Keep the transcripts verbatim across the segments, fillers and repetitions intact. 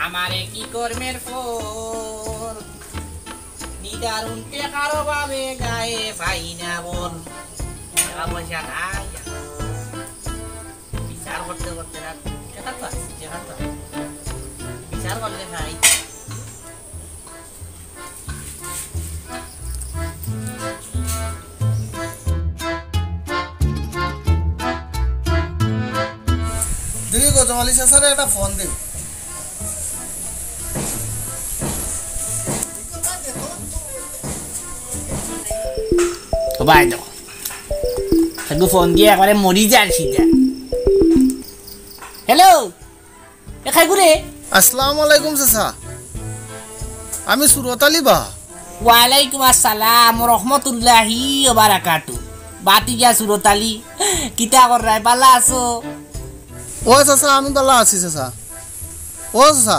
আমারে কি কর্মের ফল, নিদারুণ টেকার অভাবে গায়ে পাই না বল। টেকা পয়সা নাই, বিচার করতে করতে না, টেকা তো আছে, টেকা তো আছে। বিচার করলে ভাই। দেখি গজম আলী চাচারে একটা ফোন দেই। ও ভাই দেখো, তাকে ফোন দিয়া একবারে মরি যার সিধা। হ্যালো, এ খাইগুরে। আসসালামু আলাইকুম চাচা, আমি সুরত আলী বা। ওয়ালাইকুম আসসালাম রহমতুল্লাহি ওয়া বারাকাতু। বাতিজা সুরত আলী, কিতা কররায়, বালা আছো? ও চাচা, আমি বালা আছি চাচা। ও চাচা,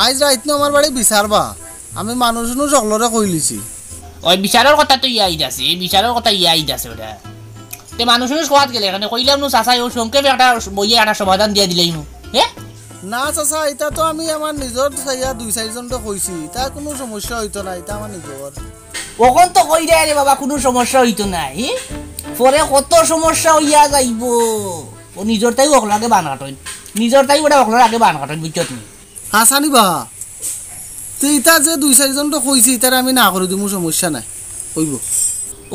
আইজ রাইত নু আমার বাড়ি বিচার বা। আমি মানুষ নু সকলরে কইলিছি। ওই বিচারর কথা তো ইয়াদ আছে, এই বিচারর কথা ইয়াদ আছে ওটা। তে মানুষ নু সওয়াত গেলে এখানে কইলাম নু চাচা, ও সংক্ষেপে একটা বইয়া একটা সমাধান দিয়া দিলাই নু। হে? না চাচা, এটা তো আমি আমার নিজর চাইয়া দুই চাইরজনরে কইছি, ইতা কুনু সমস্যা অইতো না, ইতা আমার নিজর। অখন তো কইরায় রে বাবা, কুনু সমস্যা অইতো না, হি? পরে কত সমস্যা অইয়া যাইবো। ও নিজর তাই অকলর আগে বান কাটইন, নিজর তাই ওটা অকলর আগে বান কাটইন, বুঝছো তুমি? হাছানি বা, তে ইতা যে দুই চাইরজনরে কইছি, ইতারে আমি না করি দিমু, সমস্যা নাই, অইবো।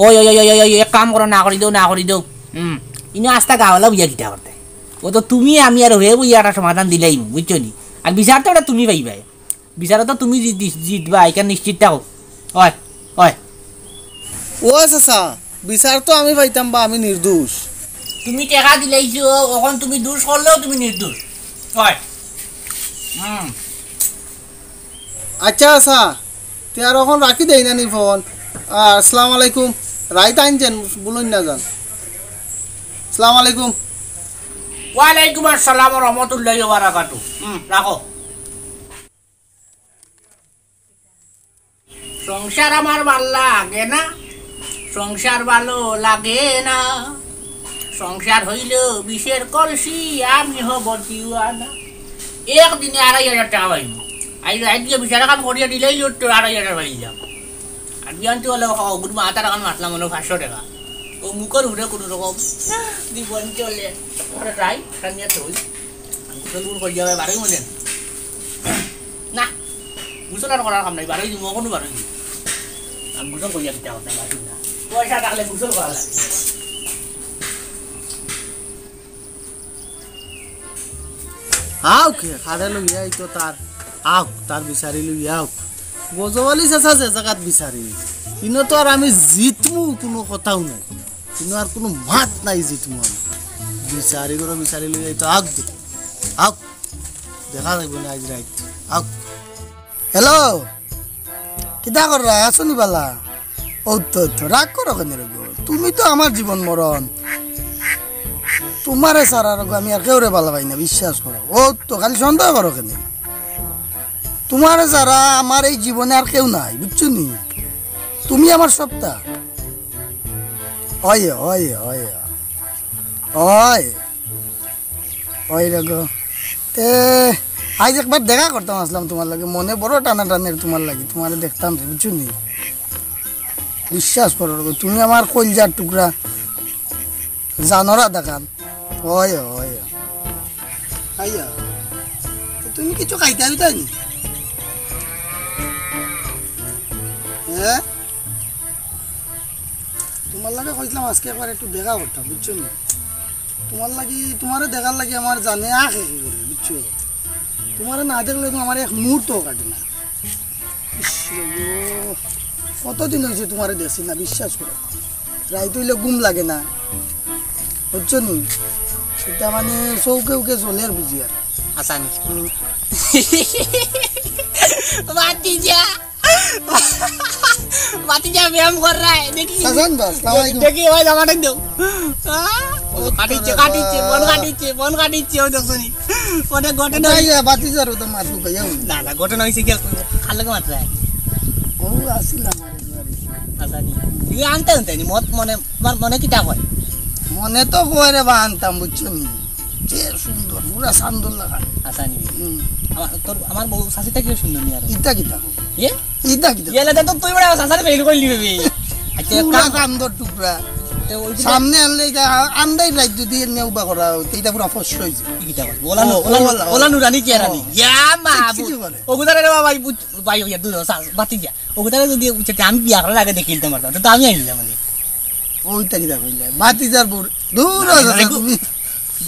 ওই, ওই, ওই, ওই, ওই, ওই, এক কাম করো, না করি দেও, না করি দেও। হুম, ইনো আস্তা গাওয়ালা বুঝা কিতা করতে। ও তো তুমি, আমি আর হয়ে বুঝা একটা সমাধান দিলাইমু, বুঝছো নি? আর বিচার তো ওটা তুমি পাইবায়। বিচারো তো তুমি জি-, জি-, জিতবা, এখান নিশ্চিত থাকো। ওই, ওই। ও চাচা, বিচার তো আমি পাইতাম বা, আমি নির্দোষ। তুমি টেকা দিলাইছো, অখন তুমি দোষ করলেও তুমি নির্দোষ। ওই। হুম। আচ্ছা, আচ্ছা। তে আর অখন রাখি দেই না নি ফোন। আর আসসালামু আলাইকুম। রাইত আইন যেন, বলুন না যান। আসসালামু আলাইকুম। ওয়ালাইকুম আসসালাম ওয়া রাহমাতুল্লাহি ওয়া বারাকাতু। হুম, রাখো। সংসার আমার ভালা লাগে না, সংসার ভালো লাগে না। সংসার হইল বিষের কলসি, আমি হব দিওয়ানা। একদিনে আড়াই হাজার টেকা পাইমু। আইজ রাইত গিয়া বিচার এখান করিয়া দিলেই তো আড়াই হাজার পাই যাম। আর বিয়ান তো হলে খাওয়া গুড মাতার এখান মাতলাম হলো পাঁচশো টেকা। ও মুখর উপরে কোনো রকম জীবন চলে। ওরে ট্রাই, খান নিয়ে তুই। আমি তো গুণ করিয়া বারোই মনে। না, গোসল আর করার কাম নাই, বারোই দিমু, অখনো বারোই দিমু। আমি গোসল করিয়া দিতে হবে, বাকি না। পয়সা থাকলে গোসল করা লাগে। আউক, কারে লইয়া আইতো তার, আউক, তার বিচারি লইয়া আউক। গজব আলী চাচা যে জাগাত বিচারি, ইনো তো আর আমি জিতমু, কুনু কথাউ নাই। ইনো আর কুনু মাত নাই জিতমু আমি। বিচারি করো, বিচারি লইয়া আইতো, আউক দে, আউক। দেখা যাইবো না আইজ রাইত। আউক। হ্যালো, কিতা কররায়? আছো নি বালা? ও তো, তো, রাগ করো কেনে রে গো? তুমি তো আমার জীবন মরণ। তুমারে ছাড়া রে গো আমি আর কেউরে বালা পাই না, বিশ্বাস করো। ও তো, খালি সন্দেহ করো কেনে? তুমারে ছাড়া আমার এই জীবনে আর কেউ নাই, বুঝছো নি? তুমি আমার সবটা। অয়, অয়, অয়। অয়। অয় রে গো। তে, আইজ একবার দেখা করতাম আছলাম তুমার লগে। মনে বড় টানাটানির তুমার লাগি। তুমারে দেখতাম রে, বুঝছো নি? বিশ্বাস করো রে গো, তুমি আমার কইলজার টুকরা। জানর আধাখান। অয়, অয়। আইয়া। তে তুমি কিছু খাইতা পিতা নি? হ্যাঁ? তুমার লগে কইছলাম আইজকে একবার একটু দেখা করতাম, বুঝছো নি? তুমার লাগি, তুমারে দেখার লাগি আমার জানে আখে কি করে, বুঝছো? তুমারে না দেখলে তো আমার এক মুহূর্তও কাটে না। ইস রে গো, কতদিন অইছে তুমারে দেখছি না, বিশ্বাস করো। রাইত অইলে ঘুম লাগে না, বুঝছো নি? ইটা মানে চউখে উখে জ্বলের বুঝিয়ার। আচ্ছা, নি। হুম। ভাতিজা। ভাতিজা ব্যায়াম কররায়, দেখি। সাজান বা, আসসালামু আলাইকুম। দেখি, ওই জামাটা দেও। আহ, ও কাটিচ্ছে, কাটিচ্ছে, মন কাটিচ্ছে, মন কাটিচ্ছে, ওই দেখছো নি? ওটা ঘটনা ওটাই হইছে। ভাতিজার ওটা মাত লুকাইয়া হইল। না, না, ঘটনা হইছে কি, কার লগে মাতরায়? ও, আসিল আমার ঘরে। আচ্ছা, নি। তুই আনতে আনতে নি, মত মনে, তোমার মনে কিতা কয়? মনে তো কয় রে বা আনতাম, বুঝছো নি? যে সুন্দর, পুরা চান্দর লাখান। আচ্ছা নি। হুম। আমার, তোর, আমার বউ চাচি থাকিও সুন্দর নি আর। ইতা কিতা কও? এ? ইতা কিতা? ইয়া, না, তো তুই বড় চাচারে ফেল করলি বে। আচ্ছা, এক পুরা কাম কর। চান্দর টুকরা। তে ওই যে সামনে আনলে ইটা আন্দাই লাইট যদি এমনি উবা করা হয়, তে ইটা পুরা ফস হয়ে যায়। কিতা কর? ওলা নু-, ও, ওলা নু-, ওলা। ওলা নুরানি কি আর আনি? ও। ইয়া মা, ঠিক, ঠিক বলে। ওগুতারে রে বাবা, ভাই, বুঝ-, ভাই, ওই দূর, বাতি যা। ওগুতারে যদি উঠে আমি বিয়া করার আগে দেখিলতাম পারতাম, তো আমি আইলাম মানে। ওইটা কিতা কইলে? বাতি যার বড়। দূর আরে, হয়ে যাচ্ছে আরে, তুমি।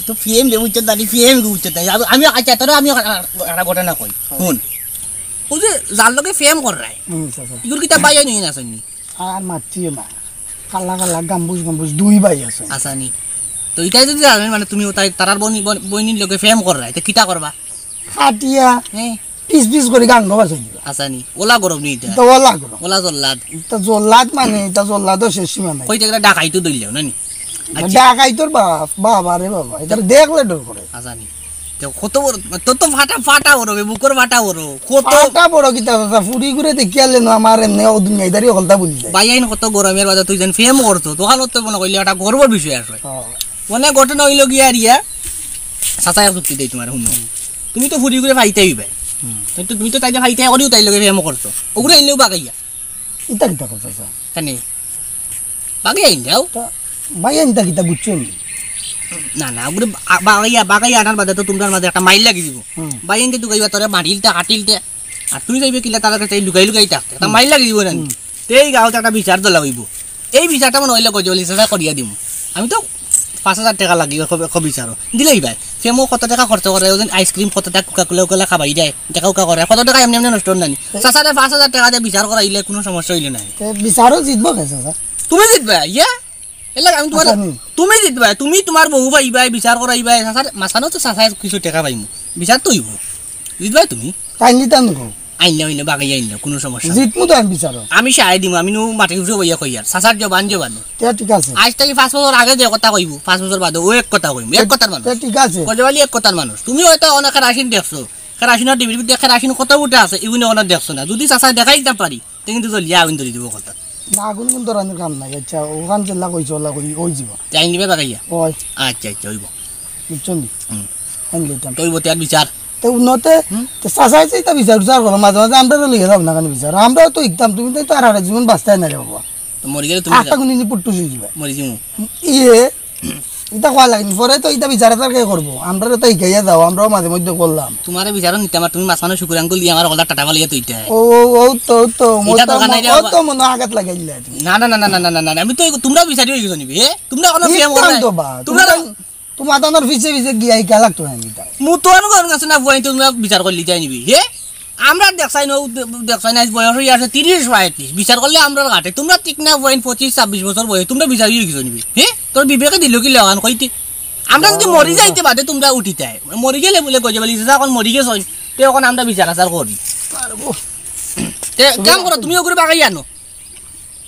তো ফেম রে, উচ্চতা নি, ফেম গো উচ্চতা নি। আমি, আমি, আচ্ছা, তোরা আমি একটা ঘটনা কই। হুন। ওই যে যার লগে ফেম কর রায়, হুম, আচ্ছা, আচ্ছা। ইগুর কিতা বাইয়া নিয়ে না শুননি? আর মাতিও না। কালা কালা, গাম্বুজ গাম্বুজ, দুই ভাই আছে। আসানি। তো ইটাই যদি জানেন, মানে, তুমি তাই তারার বইনি-, বইন-, বইনির লগে ফেম কর রায়, তো কিতা করবা? কাটিয়া হ্যাঁ। পিস পিস করে গাঙ্গ বাসাই দিবা। আসানি। ওলা গরম নি ইটা? ইটা ওলা গরম। ওলা জল্লাদ। ইটা জল্লাদ মানে, ইটা জল্লাদও শেষ সীমা নাই। কই থেকে ডাকাই তো দইলেও না নি? আচ্ছা। ডাকাই তোর বাপ, বাবা রে বাবা, ইটা দেখলে ডর করে। আসানি। তো কত বড়, তোর তো ফাটা, ফাটা বড় বে, বুকর ফাটা বড়। কত ফাটা বড় কিতা দাদা, ফুড়ি করে দেখিয়ালে না আমার এমনি ও দুনিয়াদারি হকলতা বুঝি যায়। বাইয়াইন কত গরমের বাদে তুই যেন ফেম করতো, তখন তো মনে করলি একটা গর্বর বিষয় আসে। হ্যাঁ। মনে ঘটনা হইল গিয়া আর ইয়া, চাচা এক যুক্তি দেই তোমার, হুনো। তুমি তো ফুড়ি করে ফাইতে হইবে। হুম। তুমি তো, তুমি তো তাই যে ফাইতে করিও তাই লগে ফেম করছো। ওগুলো এলেও বাগাইয়া। ইতা কিতা কথা, স্যার? কেনে? বাগাইয়া আইন যাও। তা বাইয়াইন তা কিতা বুঝছো নি? না, না, ওগুলো বা-, বাগাইয়া, বাগাইয়া আনার বাদে তো তোমরার মাঝে একটা মাইল লাগি দিব। হুম। বাইয়াইন তো তুকাইবা তোরে মারিলতে, কাটিলতে। আর তুই যাইবে কিলা তার কাছে লুকাই লুকাই থাকতে। তা হুম। মাইল লাগি দিব না নি? হুম। তেই গাঁও একটা বিচার দলা হইব। এই বিচারটা মনে হইলে গজবলি চাচা করিয়া দিমু। আমি তো পাঁচ হাজার টেকা লাগি, কবে, কবে বিচারো। দিলেই ভাই। ফেমো কত টেকা খরচ করে, ওজন আইসক্রিম কত টেকা, কোকা কোলা উকালা খাবাই দেয়। টেকা উকা করে। কত টেকা এমনি এমনি নষ্ট নানি। চাচারে পাঁচ হাজার টেকা দিয়ে বিচার করাইলে কোনো সমস্যা হইলে নাই। তে বিচারও জিতবো কে চাচা? তুমি জিতবা, ইয়া? এর লাগে আমি তোমার, আচ্ছা, নি। তুমি জিতবা, তুমি তোমার বউ পাইবাই, বিচার করাইবাই, চাচার মাঝখানেও তো চাচায় কিছু টেকা পাইমু। বিচার তো হইব। জিতবাই তুমি। তাই নিতাম গো। আইন না, আইন না, বাগাই আইন না, কোনো সমস্যা নাই। জিতমু তো আমি বিচারো। আমি সায় দিমু, আমি নু মাটির উপরে বইয়া কই আর। চাচার জবান জবান। তে ঠিক আছে। আজ থেকে পাঁচ বছর আগে যে কথা কইবো, পাঁচ বছর বাদে ও এক কথা কইবো, এক তে, কথার মানুষ। তে ঠিক আছে। গজবালি এক কথার মানুষ। তুমি হয়তো অনেক কেরাসিন দেখছো, কেরাসিনের ডিবির ভিতরে কেরাসিন কত ফুটা আছে, এগুলো ওনার দেখছো না। যদি চাচায় দেখাই দিতাম পারি, তে কিন্তু জ্বলিয়া আগুন ধরি দিব কথা। না, আগুন কোন ধরনের কাম নাই। আচ্ছা, ওখান চেল্লা কইছে, ওলা কই, ওই জীবন। তে আইন নিবে বাগাইয়া? ওই। আচ্ছা, আচ্ছা, হইব। বুঝছো নি? হুম। আইন লইতাম। তো হইব, তে আর বিচার? তে উন্নতে, হুম? তে চাচায় যে ইতা বিচার, বিচার করো, মাঝে মাঝে আমরা লইয়া যাও না কেন বিচার? আমরাও তো ইকতাম, তুমি তো আর আর জীবন বাঁচতাই না রে বাবা। তো মরি গেলে তুমি আটটা যা-, গুনি নি পুট্টুস হয়ে যাবে। মরি যাবো। ইয়ে, ইতা কওয়া লাগেনি। পরে তো ইতা বিচার আচার কে করবো? আমরারে তো হিকাইয়া দাও, আমরাও মাঝে মধ্যে করলাম। তোমারে বিচারও নিতাম আর তুমি মাঝখানো শুকুর আঙ্গুল দিয়া আমার গলা টাটা ফালিয়া তো ইটা। ও, ও, ও তো, ও তো, ইটা মতো দরকার নাই রে ও বাবা। তো মনে আঘাত লাগাইলে তুমি। না, না, না, না, না, না, না, না, আমি তো এই, তোমরা বিচারি হয়ে গেছো নিবি, হে? তোমরা কোনো প্রেম করো নাই। তো বা, তোমরা তুমি তো তোমার দানোর পিছে পিছে গিয়া হিকা লাগতো না নিতা। মুতন গরম গেছে না, বুয়াই তোমরা বিচার করলি যাই নিবি, হে? আমরা দেখছাই না, দেখছাই না, আজ বয়স হয়ে আছে তিরিশ পঁয়ত্রিশ। বিচার করলে আমরার ঘাটে। তোমরা ঠিক না, বইন পঁচিশ ছাব্বিশ বছর বয়স, তোমরা বিচার হয়ে গেছো নিবি? হে? তোর বিবেকে দিল কি লগান কইতে? আমরা যদি মরি যাইতে বাদে তোমরা উঠিতায়। মরি গেলে বলে গজবালি চাচা এখন মরি গেছে, তে এখন আমরা বিচার আচার করি। পারবো। তে কাম করো, তুমি ওগুলো বাগাই আনো।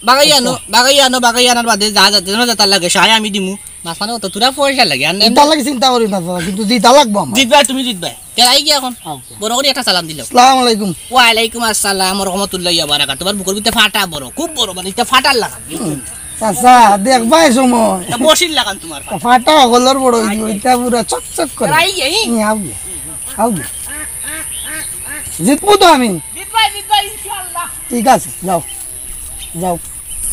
বাগাই আনো, আচ্ছা। বাগাই আনো, বাগাই আনার বাদে যা যা, যেন যা তার লাগে, সায় আমি দিমু। মাঝখানে অত তোরা পয়সা লাগে, আর না এমনি তার লাগে চিন্তা করি না দাদা, কিন্তু জিতা লাগবো আমার। জিতবায়, তুমি জিতবায়। তে আই গিয়া এখন। আচ্ছা। বড় করে একটা সালাম দিল। আসসালামু আলাইকুম। ওয়ালাইকুম আসসালাম ওয়া রাহমাতুল্লাহি ওয়া বারাকাতুহু। তোমার বুকের ভিতরে ফাটা বড়, খুব বড়, মানে এটা ফাটার লাগান। হুম। চাচা, দেখবায় সময়। এটা বসির লাগান তোমার ফাটা। ফাটা হকলর বড় হইব, আচ্ছা। এটা পুরা চকচক করে। তে আই গিয়া, ই? হুম, আও গিয়া। আও গিয়া। জিতবো তো আমি। জিতবায়, জিতবায়, ইনশাআল্লাহ। ঠিক আছে, যাও। যাও।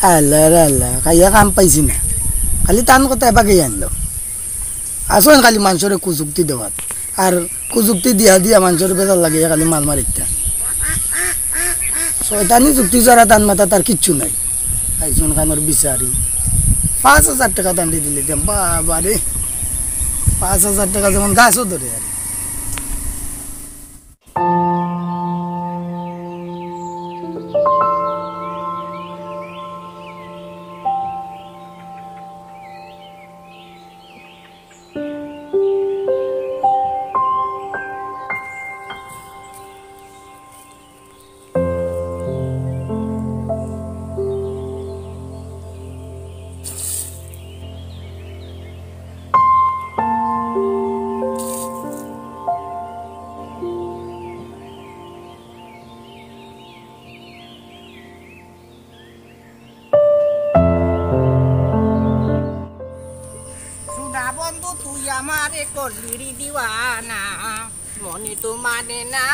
আল্লাহ রে আল্লাহ, খাইয়া কাম পাইছি না। খালি তান কথা এবাকে আনলো। আসুন খালি মানুষরে কুযুক্তি দেওয়াত। আর কুযুক্তি দিয়া দিয়া মানুষরে বেজার লাগে, খালি মাল মারিতা। শয়তানি যুক্তি ছাড়া তান মাথা তার কিচ্ছু নাই। আইসুন খানোর বিচারি। পাঁচ হাজার টেকা তান্ডি দিলে দিম, বাবা রে। পাঁচ হাজার টেকা যেমন গাছও ধরে আর। আমারে করলি রে দিওয়ানা, মনে তো মানে না,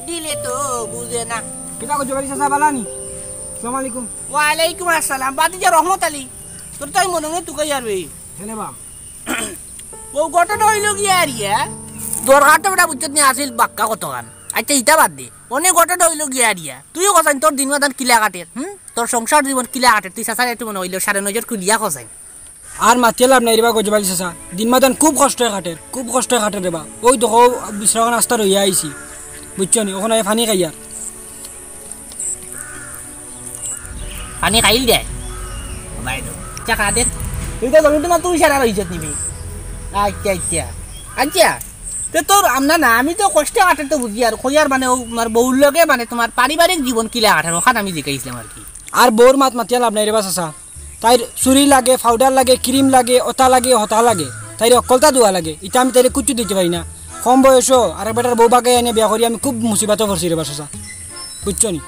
দিলে তো বুঝে না। কিতা করছো বাড়ি চাচা, বালা নি? আসসালামু আলাইকুম। ওয়ালাইকুম আসসালাম। বাতিজা রহমত আলী, তোর তাই মনে হয় তুকাই আর বে। হেলে বা। ও ঘটনা অইলো গিয়া আর ইয়া, দরকার তো বেটা বুঝছত নি আছিল বাক্কা কতখান। আচ্ছা, ইটা বাদ দে। অনেক ঘটনা অইলো গিয়া আর ইয়া। তুইও কছাইন তোর দিন মাদান কিলা কাটের, হুম? তোর সংসার জীবন কিলা কাটের? তুই চাচারে একটু মনে অইলো সাড়ে নজর খুলিয়া কছাইন। আর মাতিয়া লাভ নাই রে বা গজব আলী চাচা, দিন মাদান খুব কষ্টে কাটের, খুব কষ্টে কাটের রে বা। ওই দেখো, বিশ্রাম আস্তা রইয়া আইছি, বুঝছো নি? ওখানে পানি খাইয়ার। পানি খাইল দে। ভাই তো, চা খা দে। তুই তো জমিতে না, তুই সারা রইছত নিবি। আচ্ছা, আচ্ছা। আচ্ছা, তে তোর আমরা না, আমি তো কষ্টে কাটের তো বুঝি আর, কইয়ার মানে ও, আমার বউর লগে মানে তোমার পারিবারিক জীবন কিলা কাটের, ওখান আমি জিকাইছিলাম আর কি। আর বউর মাত মাতিয়া লাভ নাই রে বা চাচা। তাইর চুড়ি লাগে, পাউডার লাগে, ক্রিম লাগে, ওটা লাগে, হতা লাগে, তাইর অকলতা দোয়া লাগে। ইটা আমি তাইরে কুচ্ছু দিতে পারি না। কম বয়সো আর এক বেটার বউ বাগাই আনিয়া বিয়া করি আমি খুব মুসিবতো পড়ছি রে বা চাচা, বুঝছো নি?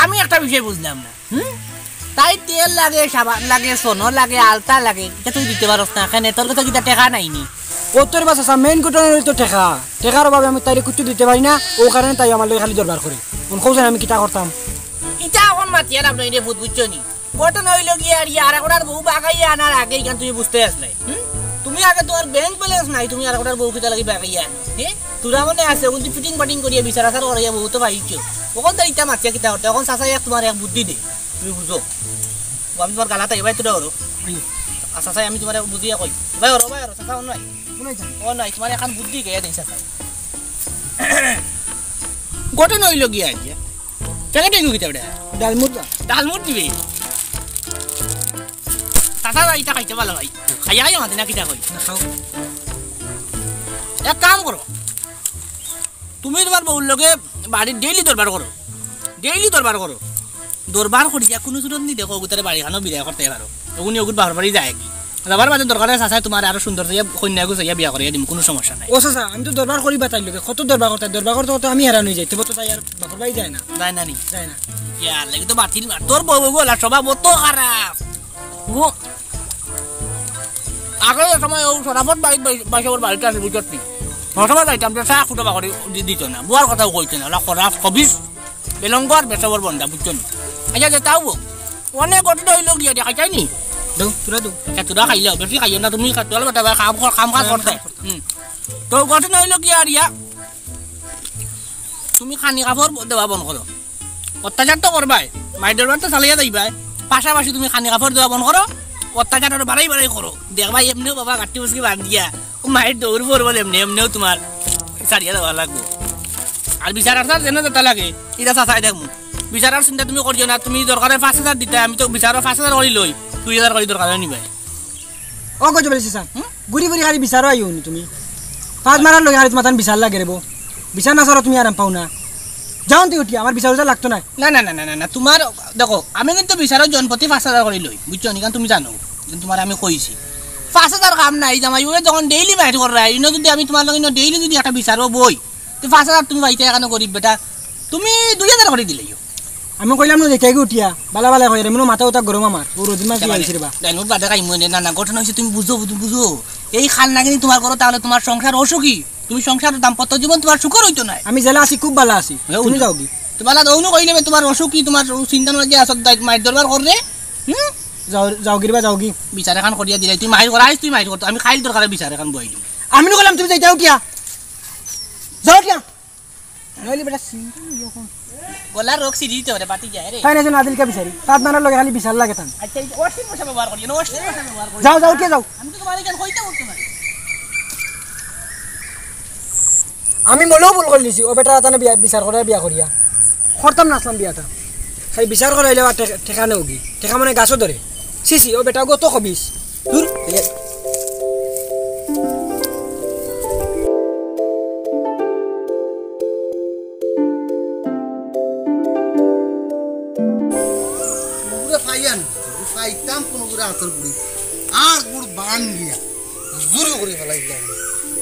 আমি একটা বিষয় বুঝলাম না, হুম? তাই তেল লাগে, সাবান লাগে, সোনো লাগে, আলতা লাগে, ইটা তুই দিতে পারস না কেনে? তোর কাছে কিতা টেকা নাই নি? ও তোর বা চাচা, মেইন ঘটনা অইলো তো টেকা। টেকার অভাবে আমি তাইরে কুচ্ছু দিতে পারি না, ও কারণে তাই আমার লগে খালি দরবার করে। অখন কও চাইন আমি কিতা করতাম? ইটা অখন মাতিয়ার আপনার এটা ভূত বুঝছো নি? ঘটনা অইলো গিয়া আর ইয়া, আর একটার বউ বাগাইয়া আনার আগে ইখান তুমি বুঝতে আসলে, হুম? তুমি আগে তোমার ব্যাংক ব্যালেন্স নাই, তুমি আর একটার বউ কিতা লাগি বাগাইয়া আনো, হ্যাঁ? তোরা মনে আছে, অখন তুই ফিটিং ফাটিং করিয়া বিচার আচার করাইয়া বউ তো পাইছো। অখন তো ইটা মাতিয়া কিতা করতে, অখন চাচা এক তোমার এক বুদ্ধি দে, তুমি বুঝো। ও আমি তোমার গালাত আইবাই তোরা ওরো। আইও। আচ্ছা, চাচা, আমি তোমার এক বুঝিয়া কই। ভাই ওরো, ভাই ওরো, চাচা, অন্য আই। শুনাই যান। ও নাই, তোমার এখন বুদ্ধি গেয়ে দিছে, চাচা। ঘটনা অইলো গিয়া আজকে। প্যাকেটে কিতা ওটা? ডালমুট দা। ডালমুট দিবি? চাচা ভাই, ইটা খাইতে ভালা ভাই। খাইয়া খাইয়া মাতে না কিতা কই? না, খাও। এক কাম করো, তুমি তোমার বউর লগে বাড়িত ডেইলি দরবার করো, ডেইলি দরবার করো। দরবার করিয়া কুনু সুরত নি দেখো, অগুতারে বাড়ি খানো বিদায় করতে পারো। অগুনি অগুর বাপর বাড়ি যায় কি? যাবার বাদে দরকারে চাচায় তোমার আরো সুন্দর চাইয়া কইন্যা এগু চাইয়া বিয়া করিয়া দিমু, কুনু সমস্যা নাই। ও চাচা, আমি তো দরবার করি বাতাইল লগে, কত দরবার করতে, দরবার করতে করতে আমি হেরান অই যাই, তবে তো তাই আর বাপর বাড়ি যায় না। যায় না নি? যায় না। ইয়ার লাগি তো বাতিল মার। তোর বউ গো, ওলা স্বভাব অত খারাপ। ও, আগে যে সময় ও শরাফত বাড়ি, বাড়ি, বাড়ি, বাড়িতে আছে, বুঝছত নি? সব সময় যাইতাম, যে চা ফুটো বাকরি দি-, দিত না, বুয়ার কথাও কইত না, ওলা খরাফ, খবিস, বেলঙ্গর, বেসবর বন্দা, বুঝছো নি? আচ্ছা, যে তাও বউ, অনেক ঘটনা অইলো গিয়া, দেখা যায় নি? দেও, তোরা দেও। আচ্ছা, তোরা খাইলাও, বেশি খাইও না, তুমি খা-, তোরা বেটা ভাই, কাম কর, কাম কাজ না, করতে। কাম করতে। হুম। তো ঘটনা অইলো গিয়া আর ইয়া, তুমি খানি কাপড় দেওয়া বন্ধ করো। অত্যাচার তো করবায়, মাইর দরবার তো চালাইয়া যাইবায়, পাশাপাশি তুমি খানি কাপড় দেওয়া বন্ধ করো, অত্যাচার আরো বাড়াই বাড়াই করো। দেখবায় এমনেও বাবা গাট্টি মুসকি বাদ দিয়া, ও মাইর দৌড় পড়বো এমনে, এমনেও তোমার ছাড়িয়া দেওয়া লাগবো। আর বিচার আচার যেন যেটা লাগে, ইটা চাচায় দেখমু। বিচার আর চিন্তা তুমি করিও না, তুমি দরকারে পাঁচ হাজার দিতায়, আমি তো বিচারো পাঁচ হাজার করি লই, দুই হাজার করি দরকারে নিবায়। ও গজব আলী চাচা, হুম? ঘুরি ঘুরি খালি বিচারো আইও নি তুমি। পাত মারার লগে খালি তোমার তান বিচার লাগে রে বউ। বিচার না ছাড়া তুমি আরাম পাও না। যাও নি উঠিয়া, আমার বিচার উচার লাগতো নায়। না, না, না, না, না, না, তোমার, দেখো, আমি কিন্তু বিচারো জনপ্রতি পাঁচ হাজার করি লই, বুঝছো নি? কারণ তুমি জানো, কিন্তু তোমার আমি কইছি, পাঁচ হাজার কাম নাই, জামাই বউয়ে যখন ডেইলি মাইর কররায়, ইনো যদি আমি তোমার লগে ইনো ডেইলি যদি একটা বিচারো বই, তো পাঁচ হাজার তুমি পাইতায় কেনে গরিব বেটা, তুমি দুই হাজার করি দিলাইও। আমি কইলাম না, দেখিয়া গি উঠিয়া, বালা বালা কইরে, মনো মাথা উতা গরম আমার, ও রোদিন মাছ আইছে রে বা। ডাইনোর বাদে খাইমু নে, না, না, ঘটনা অইছে, তুমি বুঝো, বুঝো, বুঝো। এই খাল নাগিনি তোমার ঘরো, তাহলে তোমার সংসার অসুখী, তুমি সংসার দাম্পত্য জীবন তোমার সুখর অইতো নায়। আমি যেলা আছি, খুব বালা আছি। হ্যাঁ, তুমি যাও গি। তো বালা দৌনু কইলে বে, তোমার অসুখী, তোমার চিন্তা না যে আসত দায়, মাইর দরবার কররে। হুম? যাও, যাও গি রে বা, যাও গি। বিচার এখান করিয়া দিলাই, তুই মাইর করাইস, তুই মাইর কর, আমি খাইল দরকারে বিচার এখান বই দিই। আমি না কইলাম তুমি যাইতায় উঠিয়া। যাও উঠিয়া। নইলে বেটা সিঙ্গেল ইয়ে কোন? গলার রোগ সিরিজ তো রে, বাতি যায় রে। তাই না, যে নাদিলকে বিচারি। তার নানার লগে খালি বিচার লাগে তান। আচ্ছা, এই অশ্লীল ভাষা ব্যবহার করি না, অশ্লীল ভাষা ব্যবহার করি। যাও, যাও, উঠিয়া যাও। আমি তো তোমার এখানে কইতে বলতো না। আমি মনেও ভুল করি নিছি, ও বেটা তানে বিয়া, বিচার করে বিয়া করিয়া। করতাম না আসলাম বিয়াটা। খালি বিচার করাইলে আর ঠে-, ঠেকা নেওগি। ঠেকা মানে গাছও ধরে। ছি, ছি, ও বেটা গো তো খবিস। দূর। বুড়া ফাইয়ান, ফাইতাম কোন বুড়া হাতর বুড়ি। আর বুড় বান গিয়া। জোরে করে ফেলাই দিলাম।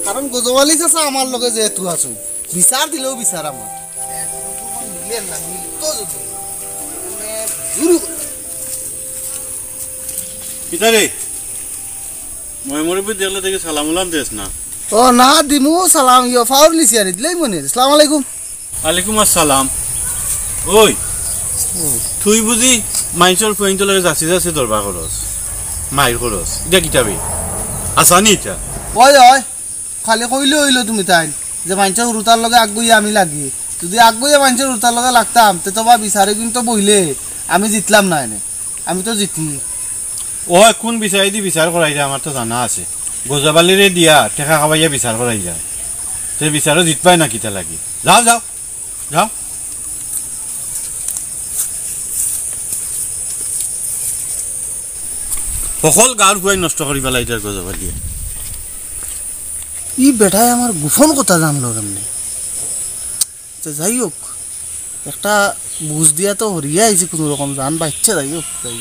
কারণ গজব আলী চাচা আমার লগে যেহেতু আছো, বিচার দিলেও বিচার আমার। মিলে না, মিলতো যদি। মানে, জোরে করে। কিতা রে? ময় মুরব্বি দেখলে দেখি সালাম উলাম দেস না। ও না, দিমু সালাম, ইয়ো, ফাউর নিছি আনি, দিলাই মনে। আসসালামু আলাইকুম। ওয়ালাইকুম আসসালাম। ওই, তুই বুঝি মাইনষর ফুয়াইন্তর লগে যাচি যাচি দরবার করস, মাইর করস, ইটা কিতা বে? আসানি ইটা? ওই, ওই, খালি কইলে অইলো তুমি তাইন, যে মাইনষর হুরুতার লগে আগুইয়া আমি লাগি। যদি আগুইয়া মাইনষর হুরুতার লগে লাগতাম, তে তো বা বিচারে কিন্তু বইলে আমি জিতলাম না এনে। আমি তো জিতি। ও, কুন বিচারেদি বিচার করাইরা আমার তো জানা আছে। গজাবালিরে দিয়া টেকা খাবাইয়া বিচার করাইরা। তে বিচারো জিতবায় না কিতা লাগি? যাও, যাও, যাও। হকল গাউর ফুয়াইন নষ্ট করি ফালাইরা গজাবালিয়ে। ই বেটায় আমার গোপন কথা জানলো কেমনে? তো যাই হোক, একটা বুঝ দিয়া তো হরিয়া আইছি কুনু রকম, জান বাঁচছে, যাই হোক, যাই।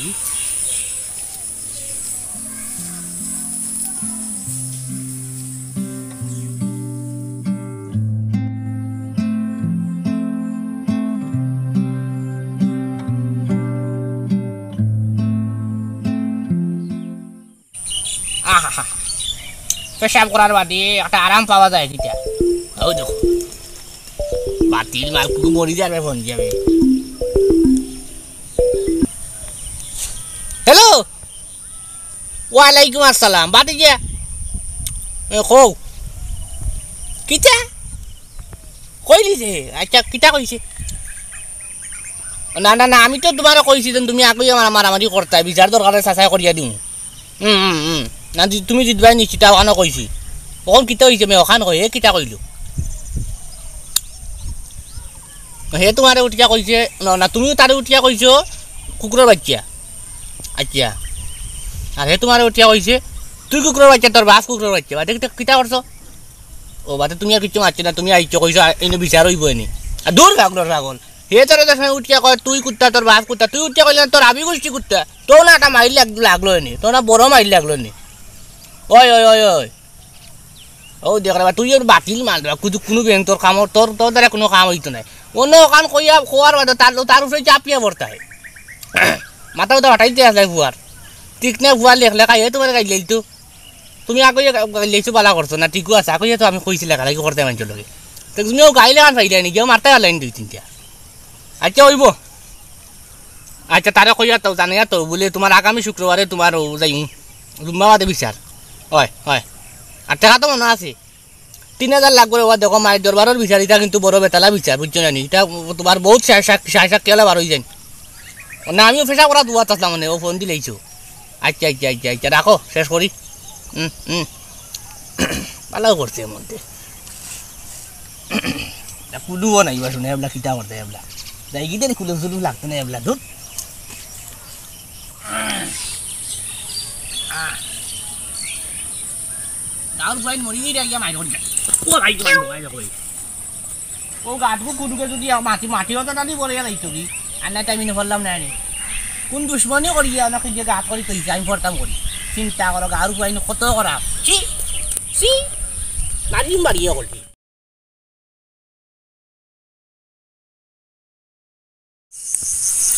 আহা, পেশাব করার বাদে একটা আরাম পাওয়া যায় কিতা? ওই দেখো, বাতিল মাল কুকু মরি যাবে, ফোন যাবে। হ্যালো, ওয়ালাইকুম আসসালাম, বাতিজা। এ, কও। কিতা? কইলি যে? আচ্ছা, কিতা কইছে? না, না, না, আমি তো তুমারে কইছি যে তুমি আগুইয়া মারা-, মারামারি করতায়, বিচার দরকারে চাচাই করিয়া দিমু। হুম, হুম, হুম। না, জি-, তুমি জিতবায় নিশ্চিত, অখানো কইছি। অখন কিতা অইছে মে, অখান কই, এ কিতা কইলো? হে তুমারে উঠিয়া কইছে, না, না, তুমিও তারে উঠিয়া কইছো, কুকুরর বাইচ্চা। আচ্ছা। আর হে তুমারে উঠিয়া কইছে, তুই কুকুরর বাইচ্চা, তোর বাপ কুকুরর বাইচ্চা। বাদে কিতা, কিতা করছো? ও, বাদে তুমি আর কিচ্ছু মাতছো না, তুমি আইছো, কইছো, আ, ইনো বিচার অইবো এনে। আর দূর পাগলর পাগল। হে তোরে যে সময় উঠিয়া কয়, তুই কুত্তা, তোর বাপ কুত্তা, তুই উঠিয়া কইলে না, তোর আবি গুষ্টি কুত্তা। তো না, একটা মাইর লাগ-, লাগলো এনে, তো না, বড় মাইর লাগলো এনে। ওই, ওই, ওই, ওই। ও, দেখ রে বা, তুই ওর বাতিল মাল রে বা, কুদু-, কুনু বেন তোর কাম, তোর, তোর দ্বারা কুনু কাম অইতো নায়। অন্য কাম কইয়া, কওয়ার বাদে তার, তার উপরে চাপিয়া পড়তায়। মাথা উঠা ফাটাইতে আসলে ফুয়ার। ঠিক না, ফুয়ার লেখ লেখা, এ তুমারে গাইল তো। তুমি আগুইয়া গা-, গাইল লেইছো, বালা করছো না, ঠিকও আছে। আগুইয়া তো আমি কইছি লেখালেখি করতে মাইনষর লগে। তো তুমিও গাইলে কান পাইলে নি, গিয়া মারতে পারলে নি দুই তিনটা। আচ্ছা, অইবো। আচ্ছা, তারে কইয়া তো, জানাইয়া তো, বুলে তুমার আগামী শুক্রবারে তুমার ও যাইমু। জুম্মা বাদে বিচার। অয়, অয়। আর টেকা তো মনো আছে। তিন হাজার লাগবো রে বা, দেখো, মাইর দরবারর বিচার, ইটা কিন্তু বড় বেতালা বিচার, বুঝছো না নি? ইটা তুমার বউত সায় সাক-, সায় সাক্ষী অলা বার অই যাইন। না, আমিও পেশাব করাত দুয়াত আসলাম মানে, ও ফোন দিলাইছো। আচ্ছা, আচ্ছা, আচ্ছা, আচ্ছা, রাখো, শেষ করি। হুম, হুম। ভালো করছে মনতে। তা কুলুও নাই বা শুনে, এবলা কিতা করতে এবলা। যাই কি দেরি কুলু শুলু লাগতো না এবলা, ধুর। গাউর ফুয়াইন মরি গিয়া গিয়া মাইর করি। ও ভাই, ও ভাই, ও ভাই, ও ভাই। ও গাতগু কুদুকে যদি আ-, মাটি, মাটি অতো টানি পড়ে যাইতো কি? আর না টাইম ইনো পড়লাম না নি। কুন দুশমনি করি গিয়া ওনাকে যে গাত করি তৈছে, আমি পড়তাম করি। চিন্তা করো, গাউর ফুয়াইন কত খারাপ। ছি, ছি, নালিম বাড়িয়ে করছি।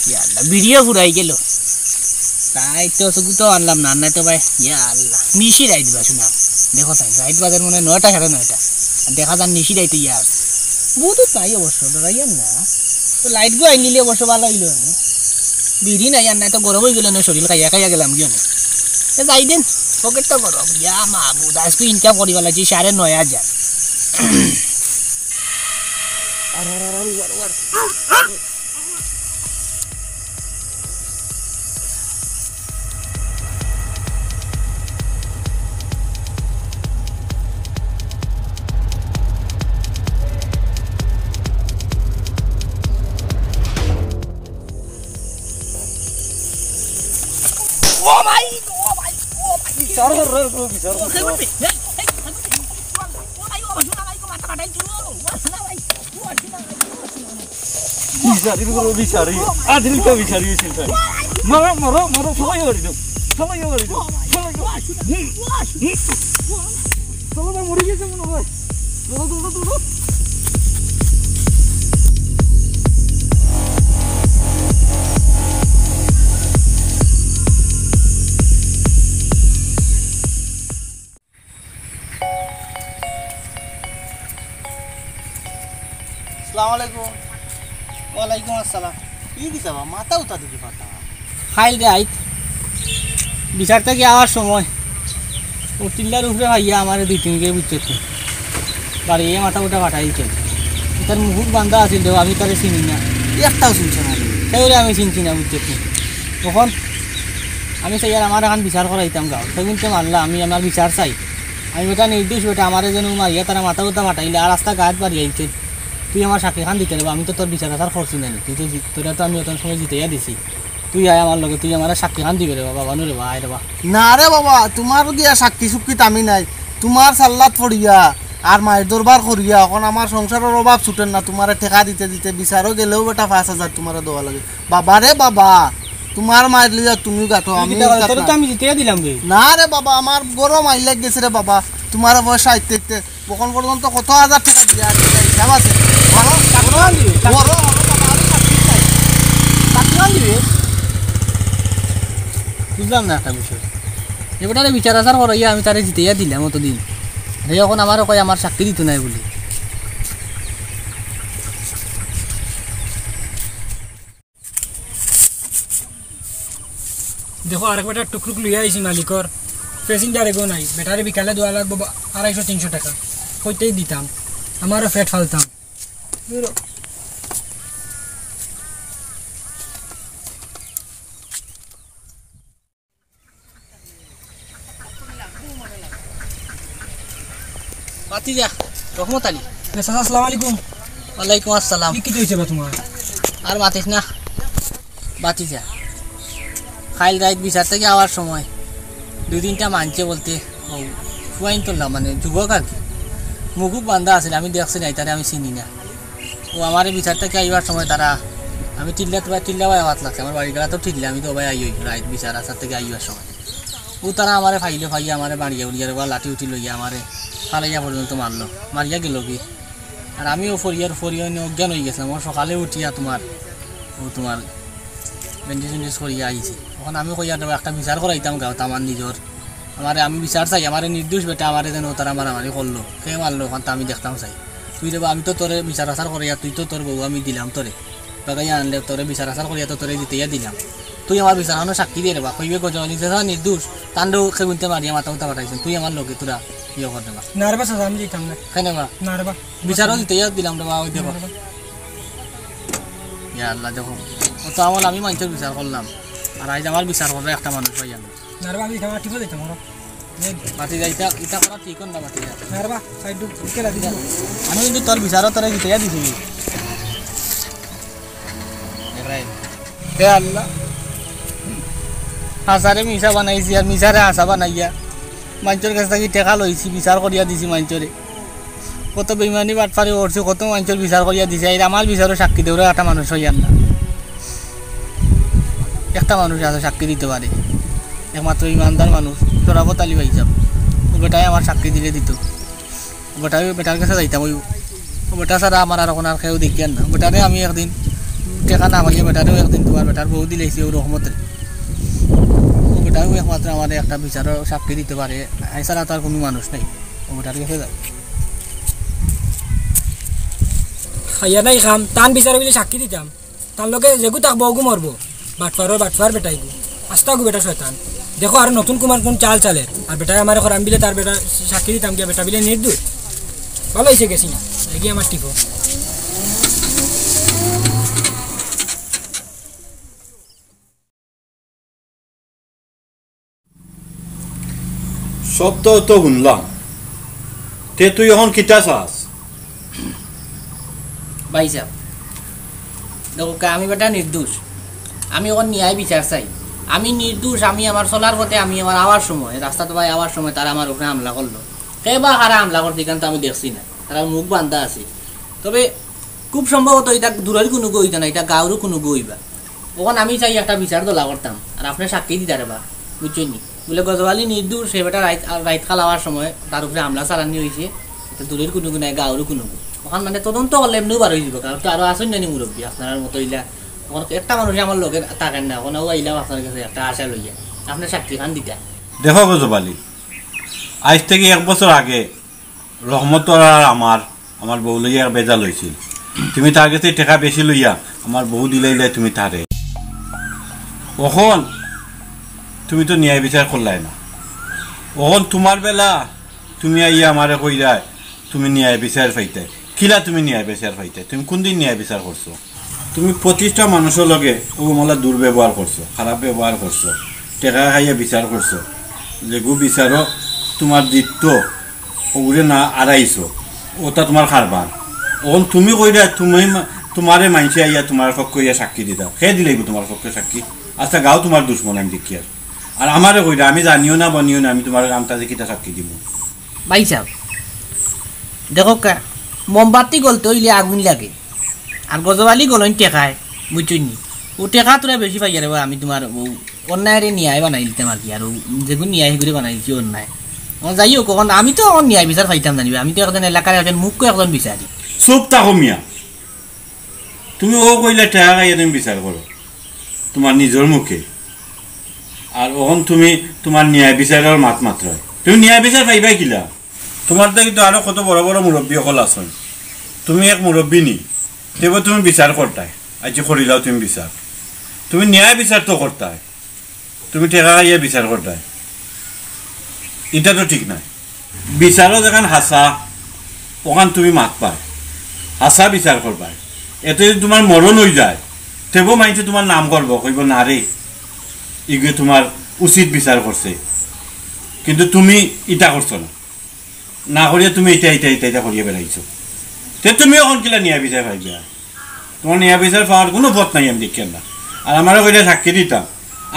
ইয়া আল্লাহ, বিড়িও ফুরাই গেল। তাই তো চকুতো আনলাম না, নাই তো ভাই, ইয়া আল্লাহ, নিশি রাইত বা শুনা। দেখো তাই, রাইত বাজার মনে হয় নয়টা, সাড়ে নয়টা। আর দেখা যার নিশি রাইতে ইয়া আছে। বুধ নাই অবশ্য, ডরাইয়ার না। তো লাইট গো আইন নিলে অবশ্য ভালো হইলো না। বিড়ি নাই আর নাই তো গরম হয়ে গেল না, শরীর খাইয়া খাইয়া গেলাম গিয়ে না। এ যাই দিন, পকেট তো গরম। ইয়া মাহবুদ, আজকে ইনকাম করি বেলাইছি সাড়ে নয় হাজার। আর, আর, আর, আর, আর, আর। ও ভাই, ও ভাই, ও ভাই। বিচার কর রে, পুরো বিচার কর। ও ভাই, ও ভাই, ও ভাই, ও ভাই, ও ভাই, ও ভাই, ও ভাই। বিচারি, পুরো বিচারি। আদিল তো বিচারি হয়েছিল তাই। মারো, মারো, মারো, সবাই বাড়ি দাও। সবাই বাড়ি দাও। সবাই বাড়ি দাও। হুম, হুম। চলো না, মরে গেছে মনে হয়। চলো, চলো, চলো। আসসালামু আলাইকুম। ওয়ালাইকুম আসসালাম। কি দিছে বা? মাথা উঠা দেখি ফাটা। খাইল রাইত বিচার থাকি আওয়ার সময় ও টিল্লার উপরে ভাইয়া আমারে দুই তিন গে বুঝছত নি। বাড়িয়ে মাথা উঠা ফাটাই দিছে। তার মুখ বান্ধা আছিল দেও, আমি তারে চিনি না। একটাও চিনছে না। কেউরে আমি চিনছি না বুঝছত নি। তখন আমি চাই আর আমার এখন বিচার করাইতাম গাঁও। সেগুনতে মানলা আমি আমার বিচার চাই। আমি বেটা নির্দোষ বেটা, আমারে যেন মারিয়া তারা মাথা উঠা ফাটাইলে আর রাস্তা গাত বাড়িয়ে আইছে। তুই আমার সাক্ষী খান দিতে রে বা, আমি তো তোর বিচার আচার করছি না নি। তুই তো জি-, তোরা তো আমি অত সময় জিতাইয়া দিছি। তুই আয় আমার লগে, তুই আমার সাক্ষী খান দিবে রে বাবা, বানু রে বা, আয় রে বা। না রে বাবা, তোমার দিয়া সাক্ষী সুক্ষিত আমি নাই। তোমার সাল্লাত পড়িয়া আর মায়ের দরবার করিয়া এখন আমার সংসারের অভাব ছুটের না। তোমারে টেকা দিতে দিতে বিচারও গেলেও বেটা পাঁচ হাজার তোমারে দেওয়া লাগে। বাবা রে বাবা, তোমার মায়ের লইয়া তুমি গাটো, আমি কিতা করে? গাটো তোরে তো না। আমি জিতাইয়া দিলাম রে। না রে বাবা, আমার গরম আইলাক গেছে রে বাবা, তোমার বয়স আইতে আইতে। এখন পর্যন্ত কত হাজার টেকা দিয়া আছে, এটা হিসাব আছে? ভালো? চাকরি আন দিবে, চাকরি বড় হলো বাবা, আমি চাকরি চাই। চাকরি আন দিবে। বুঝলাম না একটা বিষয়। এবারে বিচার আচার করাইয়া আমি তারে জিতাইয়া দিলাম অতদিন। হে এখন আমারও কয় আমার চাকরি দিত নাই বুলি। দেখো, আরেক বেটার টুকরুক লইয়া আইছি মালিকর, প্যাসেঞ্জার এগো নাই, বেটারে বিকালে দেওয়া লাগবো বা-, আড়াইশো তিনশো টাকা, কইতেই দিতাম, আমারও পেট ফালতাম। ভাতিজা, রহমত আলী। এ চাচা, আসসালামু আলাইকুম। ওয়ালাইকুম আসসালাম। ই কিতা অইছে বা তোমার? আর মাতিস না, ভাতিজা। খাইল রাইত বিচার থাকি আওয়ার সময় দুই তিনটা মানছে বলতে, ও, ফুয়াইন তোলা মানে যুবক আর কি, মুখুক বান্ধা আছিল, আমি দেখছি না, তারে আমি চিনি না। ও আমারে বিচার থাকি আইবার সময় তারা, আমি টিল্লা তো, টিল্লা ভাই আওয়াত লাগছে, আমার বাড়ি গেলা তো টিল্লা, আমি তো ভাই আই ওই রাইত বিচার আচার থাকি আইবার সময়। ও তারা আমারে ফাইলে ফাইয়া আমারে মারিয়া উড়িয়া রে বা লাঠি উঠি লইয়া আমারে ফালাইয়া পর্যন্ত মারলো, মারিয়া গেল কি। আর আমিও ফরিয়ার ফরিয়া অইনে অজ্ঞান অই গেছিলাম। ও সকালে উঠিয়া তোমার, ও তোমার ব্যান্ডেজ উন্ডেজ করিয়া আইছি। এখন আমি কইয়া দেবো একটা বিচার করাইতাম গাঁও আমার নিজর। আমারে আমি বিচার চাই, আমারে নির্দোষ বেটা আমারে যেন তারা মারামারি করলো, কে মারলো ওখান তো আমি দেখতাম চাই। তুই রে বা, আমি তো তোরে বিচার আচার করিয়া, তুই তো তোর বউ আমি দিলাম তোরে। বাগাইয়া আনলে তোরে বিচার আচার করিয়া তো তোরে জিতাইয়া দিলাম। তুই আমার বিচার খানো সাক্ষী দিয়ে রে বা, কইবে গজওয়ালি যেটা নির্দোষ, তান্ডেও খেগুনতে মারিয়া মাথা উঠা পাঠাইছেন, তুই আমার লগে তোরা ইয়ে কর রে বা। না রে বা, চাচা, আমি দিতাম না। কেন বা? না রে বা। বিচারও জিতাইয়া দিলাম রে বা, ওই দেখো। না রে বা। ইয়া আল্লাহ, দেখো, অত আমল আমি মানষর বিচার করলাম, আর আইজ আমার বিচার করবে একটা মানুষ পাইয়া না। না রে বা, আমি দিতাম না, টিপে দিতাম, ওরা। ভাতিজা, ইটা, ইটা করা ঠিক না, ভাতিজা। না রে বা, সাইড দু, কে লাগি দিল? আমি কিন্তু তোর বিচারও তোরে জিতাইয়া দিছি। ইব্রাহিম। হে আল্লাহ, হাছারে মিছা বানাইছি আর মিছারে হাছা বানাইয়া মানষর কাছ থাকি টেকা লইছি, বিচার করিয়া দিছি মানষরে। কত বেইমানি বাটপারি করছি, কত মানষর বিচার করিয়া দিছি। আর আমার বিচারও সাক্ষী দেওরা একটা মানুষ অইয়ার না। একটা মানুষ আছে সাক্ষী দিতে পারে, একমাত্র ইমানদার মানুষ, শরাফত আলী ভাই সাহেব। ও বেটায় আমার সাক্ষী দিলে দিত। ও বেটায়, বেটার কাছে যাইতাম, ওই ও বেটা ছাড়া আমার আর এখন আর কেউ দেখিয়ার না। ও বেটারে আমি একদিন টেকা না পাইয়া বেটারেও একদিন তোমার বেটার বউ দিলাইছি ও রহমতে। ও বেটাও একমাত্র আমার একটা বিচারও সাক্ষী দিতে পারে, এছাড়া তার কোনো মানুষ নাই। ও বেটার কাছে যাই। খাইয়া নাই খাম, তান বিচারে বুলে সাক্ষী দিতাম। তার লগে যেগু থাকবো, ওগু মরবো। বাটপারর বাটপার বেটাইগু। আস্তা গু বেটা শয়তান। দেখো আর নতুন কুমার কোন চাল চালের। আর বেটায় আমার এখন আমি বিলে তার বেটা সাক্ষী দিতাম গিয়া, বেটা বিলে নির্দোষ। ভালো হইছে গেছি না। এগিয়ে আমার টিপো। সব তো, তো শুনলাম, তে তুই এখন কিতা চাস? ভাই সাহেব, দেখো কা, আমি বেটা নির্দোষ, আমি এখন ন্যায় বিচার চাই। আমি নির্দোষ, আমি আমার চলার পথে, আমি আমার আওয়ার সময়, রাস্তাত ভাই আওয়ার সময় তারা আমার উপরে হামলা করলো। কে বা কারা হামলা করছে, এখান তো আমি দেখছি না, তারা মুখ বান্ধা আছে। তবে খুব সম্ভবত এটা দূরের কোনো গো হইতো না, এটা গাঁওরও কোনো গো হইবা। অখন আমি চাই একটা বিচার দলা করতাম, আর আপনে সাক্ষী দিতা রে বা, বুঝছইন নি? বুলে গজওয়ালি নির্দোষ, সে বেটা রাইত, আর রাইত খাল আওয়ার সময় তার উপরে হামলা চালানি হইছে, এটা দূরের কোনো গু নাই, গাঁওরও কোনো গু। অখান মানে তদন্ত করলে এমনেউ বার হই যিবো, কারণ তো আরো আছইন না নি মুরব্বি, আপনারার মতো ইলা। অখন একটা মানুষ আমার লগে থাকেন না, অখন ও আইলাম আপনার কাছে একটা আশা লইয়া, আপনে সাক্ষী খান দিতা। দেখো গজওয়ালি, আইজ থাকি এক বছর আগে রহমতর আর আমার, আমার বউ লইয়া এক বেজাল হইছিল। তুমি তার গেছে টেকা বেশি লইয়া আমার বউ দিলাইলায় তুমি তারে। অখন তুমি তো ন্যায় বিচার করলায় না। অখন তুমার বেলা তুমি আইয়া আমারে কইরায় তুমি ন্যায় বিচার পাইতায়। কিলা তুমি ন্যায় বিচার পাইতায়? তুমি কুনদিন ন্যায় বিচার করছো? তুমি পঁচিশটা মানুষর লগে অউ মামলা দুর্ব্যবহার করছো, খারাপ ব্যবহার করছো, টেকা খাইয়া বিচার করছো, যেগু বিচারো তুমার দিত অগুরে না আড়াইছো, অটা তুমার কারবার। অখন তুমি কইরায় তুমি মা-, তুমারে মানষে আইয়া তুমার পক্ষে আইয়া সাক্ষী দিতা, কে দিলাইবো তুমার পক্ষে সাক্ষী? আচ্ছা, গাঁও তুমার দুশমন আমি দেখিয়ার। আর আমারে কইরায় আমি জানিও না, বনিও না, আমি তুমার আন্তাজে কিতা সাক্ষী দিমু? ভাইসাব, দেখউক্কা, মোমবাতি গলতে অইলে আগুইন লাগে, আর গজব আলী গলইন টেকায়, বুঝছইন নি? অউ টেকা থুড়া বেশি পাইয়ার বা আমি তুমার অউ অন্যায়রে ন্যায় বানাইলিতাম আর কি, আর অউ যেগু ন্যায় হিগুরে বানাইলিছি অন্যায়। অখন যাই হউক, অখন আমি তো অখন ন্যায় বিচার পাইতাম জানিবা, আমি তো একজন এলাকার একজন মুখ্য একজন বিচারি। চুপ থাকো মিয়া, তুমি অউ কইলায় টেকা খাইয়া তুমি বিচার করো তুমার নিজর মুখে, আর অখন তুমি তুমার ন্যায় বিচারর মাত মাতরায়। তুমি ন্যায় বিচার পাইবায় কিলা? তুমার থাকি তো আরো কত বড় বড় মুরব্বি অকল আছইন, তুমি এক মুরব্বি নি, তেবো তুমি বিচার করতায়, আইজ করিলাও তুমি বিচার, তুমি ন্যায় বিচার তো করতায়, তুমি টেকা খাইয়া বিচার করতায়, ইটা তো ঠিক নায়। বিচারো যেখান হাছা, অখান তুমি মাতবায়, হাছা বিচার করবায়। এতে যদি তুমার মরণ অইযায়, তেবো মানষে তুমার নাম করবো, কইবো, "না রে, ইগুয়ে তুমার উচিত বিচার করছে, কিন্তু তুমি ইটা করছো না, না করিয়া তুমি ইটা, ইটা, ইটা, ইটা করিয়া বেড়াইছো।" তে তুমি অখন কিলা ন্যায় বিচার পাইবায়? তুমার ন্যায় বিচার পাওয়ার কুনু পথ নাই আমি দেখিয়ার না। আর আমারে কইরায় সাক্ষী দিতাম,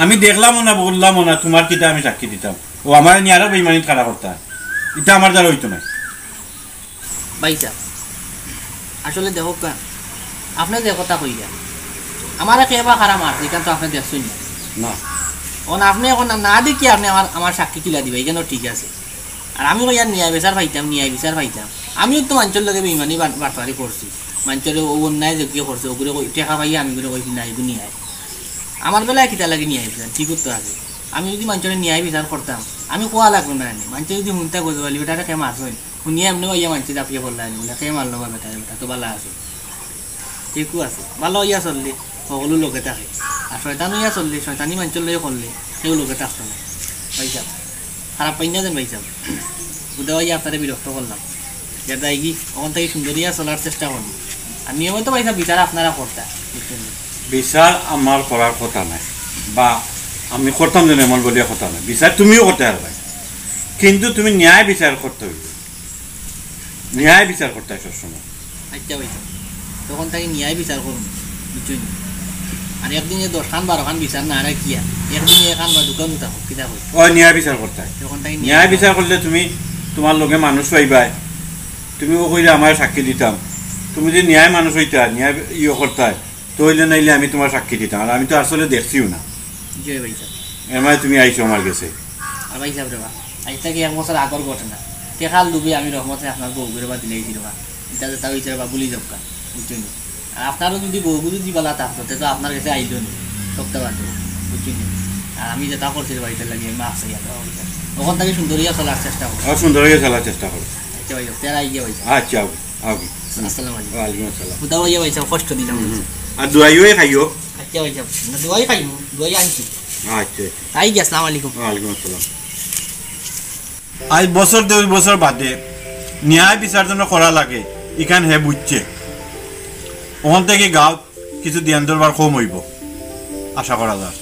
আমি দেখলামও না, বুঝলামও না, তুমার কিতা আমি সাক্ষী দিতাম? অউ আমারে নিয়া আরো বেইমানিত খাড়া করতায়, ইটা আমার দ্বারা অইতো নায়। ভাইসাব, আসলে দেখউক্কা, আপনে যে কথা কইরা, আমারে কে বা খাড়া মারছে, ইখান তো আপনে দেখছইন না। না। অখন আপনে অখন না, না দেখিয়া আপনে আমার, আমার সাক্ষী কিলা দিবা, ইখানও ঠিক আছে। আর আমি কইয়ার ন্যায় বিচার পাইতাম, ন্যায় বিচার পাইতাম। আমিও তো মানষর লগে বেইমানি বা-, বাটপারি করছি। মানষরে অউ অন্যায় যেগু করছে, অগুরে কই, টেকা পাইয়া আমি অগুরে কইছি, "না, ইগু ন্যায়।" আমার বেলায় কিতা লাগি ন্যায় বিচার? ঠিক তো আছে। আমি যদি মানষরে ন্যায় বিচার করতাম, আমি কওয়া লাগতো না নি। মানষে যদি হুনতা গজব আলী বেটারে কে মারছইন, হুনিয়া এমনে আইয়া মানষে দাপিয়া পড়লা নি, বুলে, "কে মারলো বা বেটারে, বেটা তো ভালা আছে।" ঠিকও আছে, ভালা অইয়া চললে হকলউ লগে থাকে, আর শয়তান অইয়া চললে, শয়তানি মানষর লগে করলে, কেউ লগে থাকতো না। ভাইসাব, খারাপ পাইন না যেন ভাইসাব, হুদা অইয়া আপনারে বিরক্ত করলাম। যেতা ইগি, অখন থাকি সুন্দর অইয়া চলার চেষ্টা করমু। আর নিয়মিত ভাইসাব বিচার আপনারা করতা, বুঝছইন নি? বিচার আমার করার কথা নায়, বা আমি করতাম যেন এমন বলিয়া কথা নায়, বিচার তুমিও করতায় পারবায়, কিন্তু তুমি ন্যায় বিচার করতে অইবো। ন্যায় বিচার করতায় সবসময়। আচ্ছা ভাইসাব, তখন থাকি ন্যায় বিচার করমু, বুঝছইন নি? আর একদিনে দশখান বারোখান বিচার না রাখিয়া, একদিনে একখান বা দুখান থাকউক, কিতা কইন? অয় ন্যায় বিচার করতায়। তখন থাকি ন্যায় ন্যায় বিচার করলে তুমি তুমার লগে মানুষ পাইবায়, তুমি অউ কইরায় আমারে সাক্ষী দিতাম, তুমি যদি ন্যায় মানুষ অইতায়, ন্যায় ইয়ে করতায়, তে অইলে নাইলে আমি তুমার সাক্ষী দিতাম, আর আমি তো আসলে দেখছিও না। জি ভাইসাব। এর মানে তুমি আইছো আমার গেছে। আর ভাইসাব রে বা, আইজ থাকি এক বছর আগর ঘটনা। টেকার লোভে আমি রহমতে আপনার বউগুরে বা দিলাইছি রে বা। ইতা যেতা অইছে রে বা, ভুলি যাউক্কা, বুঝছইন নি? আর আপনারও যদি বউগু যদি ভালা থাকতো, তে তো আপনার গেছে আইলো নি, সপ্তাহ বাদে, বুঝছইন নি? আর আমি যেতা করছি রে বা, ইতার লাগি আমি মাফ চাইয়ার রে বা। অখন থাকি সুন্দর অইয়া চলার চেষ্টা করো। আর সুন্দর অইয়া চলার চেষ্টা করো। আচ্ছা ভাইসাব, তে আর আই গিয়া ভাইসাব। আচ্ছা, আও, আও। আসসালামু আলাইকুম। ওয়ালাইকুম আসসালাম। হুদা ভাইয়া ভাইসাব কষ্ট দিলাম। হুম, হুম। আর দোয়াইও খাইও। আচ্ছা ভাইসাব, না দোয়াই খাইমু, দোয়াই আনছি। আচ্ছা, আচ্ছা। আই গিয়া, আসসালামু আলাইকুম। ওয়ালাইকুম আসসালাম। আইজ বছর দেড় বছর বাদে ন্যায় বিচার যেন করা লাগে, ইখান হে বুঝছে। অখন থাকি গাঁওত কিছু ধ্যান দরবার কম অইবো, আশা করা যায়।